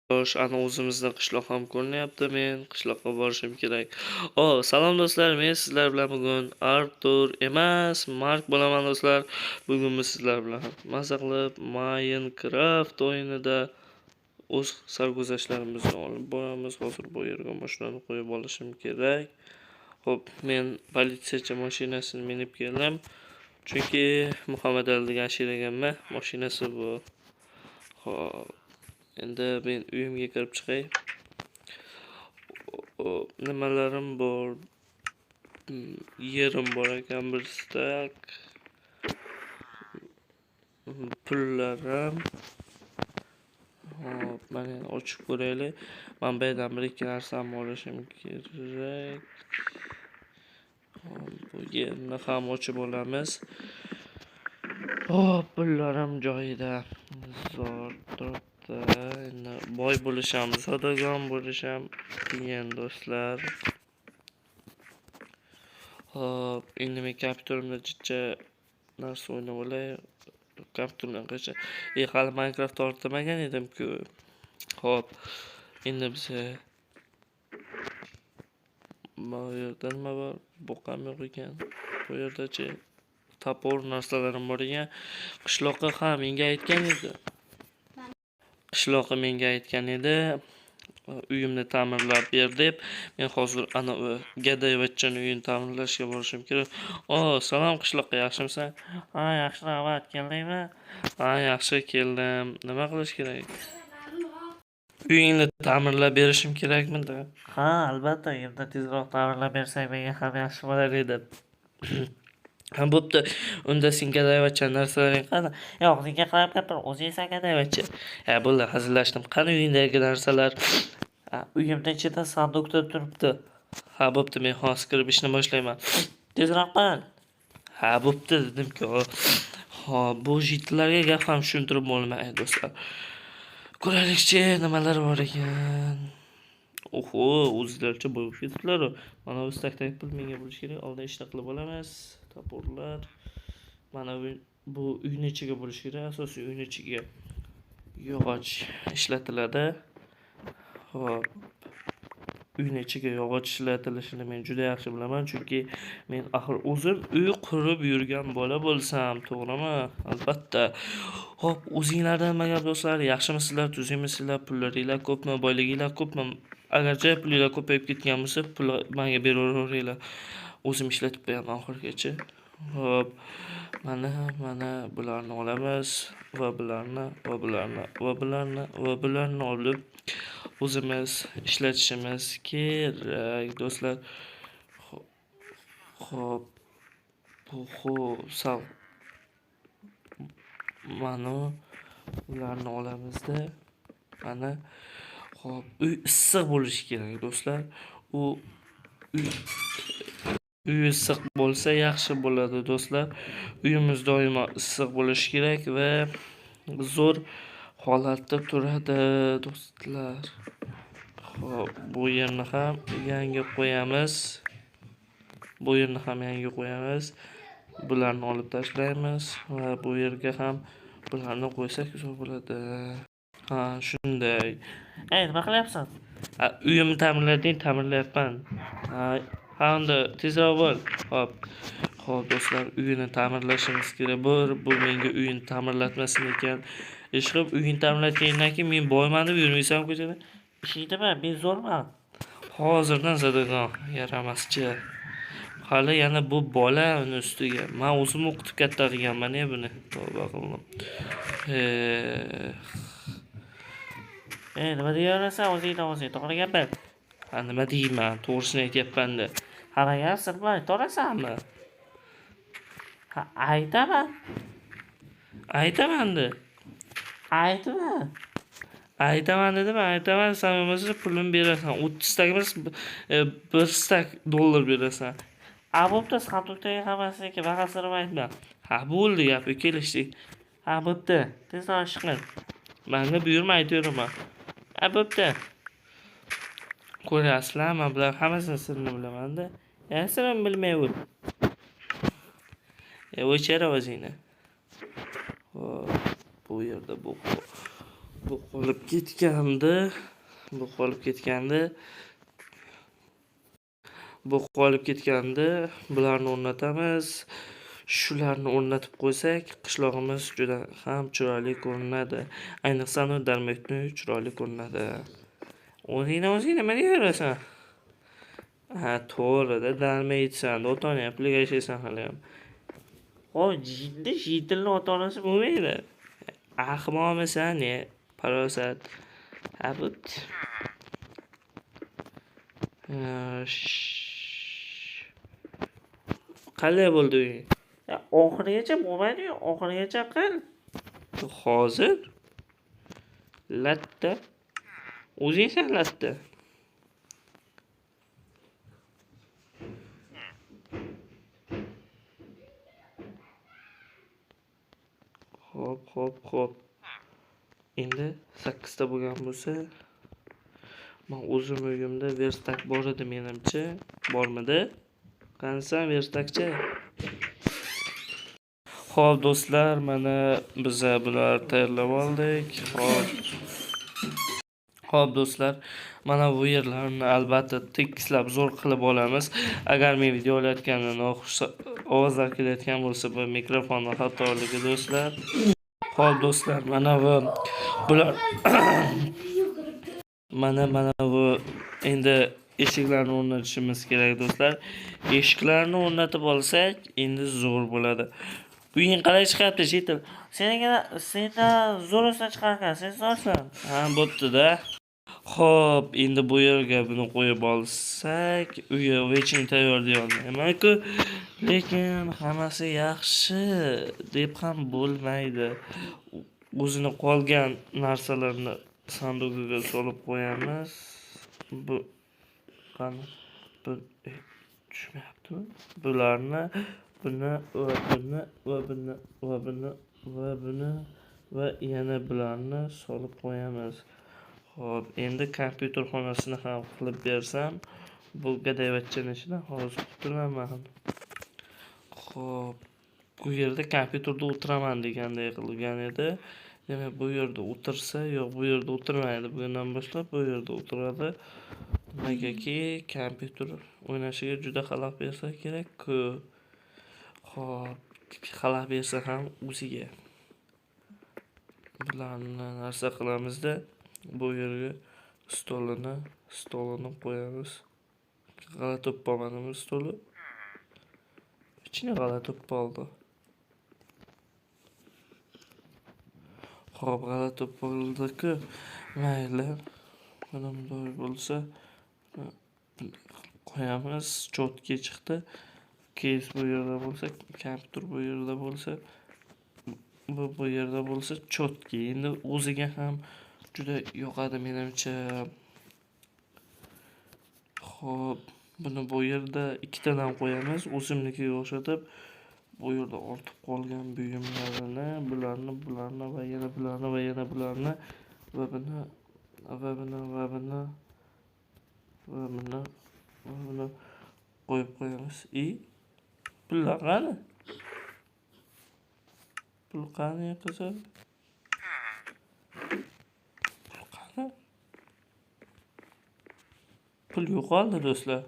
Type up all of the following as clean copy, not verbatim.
Xo'sh, ana o'zimizni qishloq ham ko'rinyapti. Men qishloqqa borishim kerak. O, salom do'stlar, men sizlar bilan bugun Artur emas, Mark bo'laman do'stlar. Bugun biz sizlar bilan maza qilib Minecraft o'yinida o'z sarguzashtlarimizni olib boramiz. Hozir bu yerga mashinani qo'yib olishim kerak. Xo'p, men politsiyachi mashinasini minib keldim. Chunki Muhammad Ali degan sherigimni mashinasi bu. Xo'p, endi men uyimga kirib chiqay. Nimalarim bor? Yerim bor ekan bir stak. Pullarim. Hop, mana endi ochib ko'raylik. Man bu yerdan bir ikki narsamni olishim kerak. Hop, bu yerni ham ochib olamiz. Hop, pullarim joyida. Zo'r turibdi. Endi boy bo'lish ham, zodagon bo'lish ham qiyin do'stlar. Hop, endi men kompyuterimda jicha narsa o'ynab olay. Kompyuterdan qancha? Hali Minecraft tortmagan edim-ku. Hop, endi biza bu yerda nima bor? Buqam yo'q ekan. Bu yerdachi topor narsalarim bor ekan. Qishloqqa ha menga aytgan edi. Qishloqqa menga aytgan edi, uyimni ta'mirlab ber deb. Men hozir ana u gadayvachchani uyini ta'mirlashga borishim kerak. O, salom qishloqqa, yaxshimisan? Ha, yaxshi, rahmat. Keldingmi? Ha, yaxshi keldim. Nima qilish kerak? Uyingni ta'mirlab berishim kerakmidi? Ha, albatta, uyimni tezroq ta'mirlab bersang menga ham yaxshi bo'lar edi. Ha, bo'pti. Unda sen gadayvachcha narsalaring qani? Yo'q, senga qarab gapir, o'zingsan gadayvachcha. Ha, bo'ldi, hazillashdim. Qani uyingdagi narsalar? Ha, uyimni ichida sanduqda turibdi. Ha, bo'pti, men hozir kirib ishni boshlayman. Tezroq qil. Ha, bo'pti dedim-ku. Xo'p, bu jitlarga gap ham tushuntirib bo'lmaydi do'stlar. Ko'raylikchi nimalar bor ekan. Oho, o'zlaricha boyib ketibdilar. Mana bu stakdagi pul menga bo'lishi kerak. Oldin ishni qilib olamiz. Toporlar. Mana bu uyni ichiga bo'lishi kerak. Asosiy uyni ichiga yog'och ishlatiladi. Xo'p. Uyni ichiga yog'och ishlatilishini men juda yaxshi bilaman, chunki men axir o'zim uy qurib yurgan bola bo'lsam, to'g'rimi? Albatta. Xo'p, o'zinglardan nima gap do'stlar? Yaxshimisizlar, tuzukmisizlar, pullaringlar ko'pmi, boyliginglar ko'pmi? Agarchi pulinglar ko'payib ketgan bo'lsa, pul menga beraveringlar. O'zim ishlatib qo'yaman oxirigacha. Xo'p, mana bularni olamiz va bularni va bularni va bularni va bularni olib o'zimiz ishlatishimiz kerak do'stlar. Xo'p, xo'p, sal mana ularni olamizda. Mana, xo'p, uy issiq bo'lishi kerak do'stlar. U uy issiq bo'lsa yaxshi bo'ladi do'stlar. Uyimiz doimo issiq bo'lishi kerak va zo'r holatda turadi do'stlar. Xo'p, bu yerni ham yangi qo'yamiz. Bu yerni ham yangi qo'yamiz. Bularni olib tashlaymiz va bu yerga ham bularni qo'ysak zo'r bo'ladi. Ha, shunday. Ey, nima qilyapsan? Ha, uyimni ta'mirlading, ta'mirlayapman. Ha, ha, unda tezroq bo'l. Xo'p. Xo'p, do'stlar, uyini ta'mirlashimiz kerak. Bir bu menga uyini ta'mirlatmasin ekan. Ishqilib uyini ta'mirlatgandan keyin men boyman deb yurmaysan ko'chada. Ishing nima? Men zo'rman. Hozirdan zadagon yaramaschi. Hali yana bu bola uni ustiga. Men o'zim o'qitib katta qilganman buni. Tavba qildim. Ey, nima deyapsan o'zingdan o'zing? To'g'ri gapir. Ha, nima deyman? To'g'risini aytyapman-da. Hamma gap sir bilan aytaolasanmi? Ha, aytaman. Aytaman-da. Aytma. Aytaman dedim, aytaman. Sen bo'lmasa pulimni berasan. 30 stak emas, 1 stak dollar berasan. A, bo'pti, sanduqdagi hammasiniki bahasini aytma. Ha, bo'ldi, gap, kelishdik. Ha, bo'pti. Tezroq ish qil. Manga buyurma, aytaveraman. Ha, bo'pti. Ko'ryapsizlar, men bular hammasini sirini bilaman-da. Ya, sirini bilmay o'l. O'chir ovozingni. Xo'p, bu yerda bu. Bu qolib ketgandi. Bu qolib ketgandi. Bu qolib ketgandi. Bularni o'rnatamiz. Shularni o'rnatib qo'ysak, qishlog'imiz juda ham chiroyli ko'rinadi. Ayniqsa, Darmekni chiroyli ko'rinadi. O'zingdan o'zing nima deyverasan? Ha, to'g'ri-da, darmaysan, ota-ona puliga yashaysan haliyam. Ho, jiddi jitilni ota-onasi bo'lmaydi. Ahmoqmisan, ne? Parosat. Ha, bo'pti. Qalay bo'ldi uying? Ya, oxirigacha bo'lmadi-yu, oxirigacha qil. Hozir latta. O'zingsan latta. Xo'p, xo'p, xo'p. Endi 8 ta bo'lgan bo'lsa, men o'zim uyimda verstak bor edi menimcha. Bormidi? Qanisan verstakcha? Xo'p do'stlar, mana biz bular tayyorlab oldik. Xo'p. Xo'p do'stlar, mana bu yerlarni albatta tekislab zo'r qilib olamiz. Agar men video olayotganda noxush ovozlar kelayotgan bo'lsa, bu mikrofonning xatoligi do'stlar. Xo'p do'stlar, mana bu bular mana bu endi eshiklarni o'rnatishimiz kerak do'stlar. Eshiklarni o'rnatib olsak, endi zo'r bo'ladi. Uying qalay chiqyapti, Jitil? Sendan zo'r o'sdan chiqar ekan, sen zo'rsan. Ha, bo'pti-da. Xo'p, endi bu yerga buni qo'yib olsak, uyi veching tayyor deya olmayman-ku. Lekin hammasi yaxshi deb ham bo'lmaydi. O'zini qolgan narsalarni sanduqiga solib qo'yamiz. Bu qani? Bu tushmayaptimi? Bularni, buni va buni va buni va buni va buni va yana bularni solib qo'yamiz. Xo'p, endi kompyuter xonasini ham qilib bersam, bu gadayvachchani ichidan hozir qutulaman. Xo'p, bu yerda kompyuterda o'tiraman deganday qilgan edi. Demak, bu yerda o'tirsa, yo'q, bu yerda o'tirmaydi. Bugundan boshlab bu yerda o'tiradi. Nimagaki kompyuter o'ynashiga juda xalaqit bersa kerak-ku. Xo'p, xalaqit bersa ham o'ziga. Bularni narsa qilamizda, bu yerga stolini qo'yamiz. G'alati bo'lib qolmadimi stoli? Ichini g'alati bo'lib qoldi. Xo'p, g'alati bo'lib qoldi-ku. Mayli. Mana bunday bo'lsa, qo'yamiz. Chotki chiqdi. Keys bu yerda bo'lsa, kompyuter bu yerda bo'lsa, bu yerda bo'lsa, chotki. Endi o'ziga ham juda yoqadi menimcha. Xo'p, buni bu yerda ikkitadan qo'yamiz, o'zimnikiga o'xshatib. Bu yerda ortib qolgan buyumlarini, bularni, bularni va yana bularni va yana bularni va buni va buni va buni va buni va buni qo'yib qo'yamiz. I pullar qani? Pul qani qizim? Pul qani? Pul yo'qoldi do'stlar.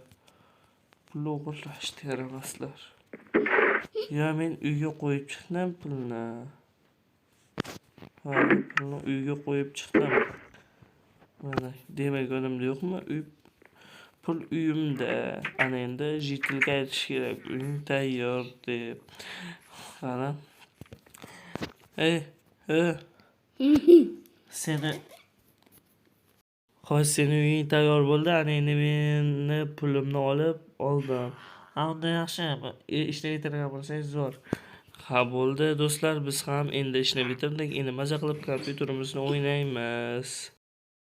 Pulni o'g'irlashdi yaramaslar. Ya men uyga qo'yib chiqdim pulni. Ha, pulni uyga qo'yib chiqdim. Mana, demak o'nimda yo'qmi? Uy pul uyimda. Ana endi jitilga aytish kerak, uying tayyor deb. Qani? Ey, ey. Seni Xo'sh, seni uying tayyor bo'ldi. Ana endi meni pulimni olib oldim. Ha, unda yaxshi. Ishni bitirgan bo'lsangiz zo'r. Ha, bo'ldi do'stlar, biz ham endi ishni bitirdik. Endi maza qilib kompyuterimizni o'ynaymiz.